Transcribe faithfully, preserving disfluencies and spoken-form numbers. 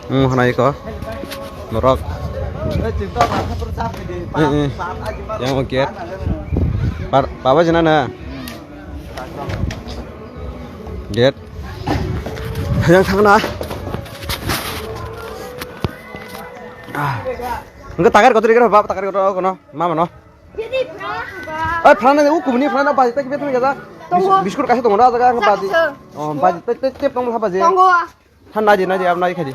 Hmm, hanai ko. Norok. Eh, eh. Yang oke. Par, papa jina na. Get. Yang thang na. Ah. Enggak takar kotor dikira, Bapak, takar kotor kono. Mama no. Jadi, Bro. Eh, phrana ni uku ni phrana baji tak betul ya. Tongo. Biskur kasih tongo, ada kan baji. Sakit. Oh, baji tak tak tak tongo baji. Tongo. Han naji naji, ab naji khaji.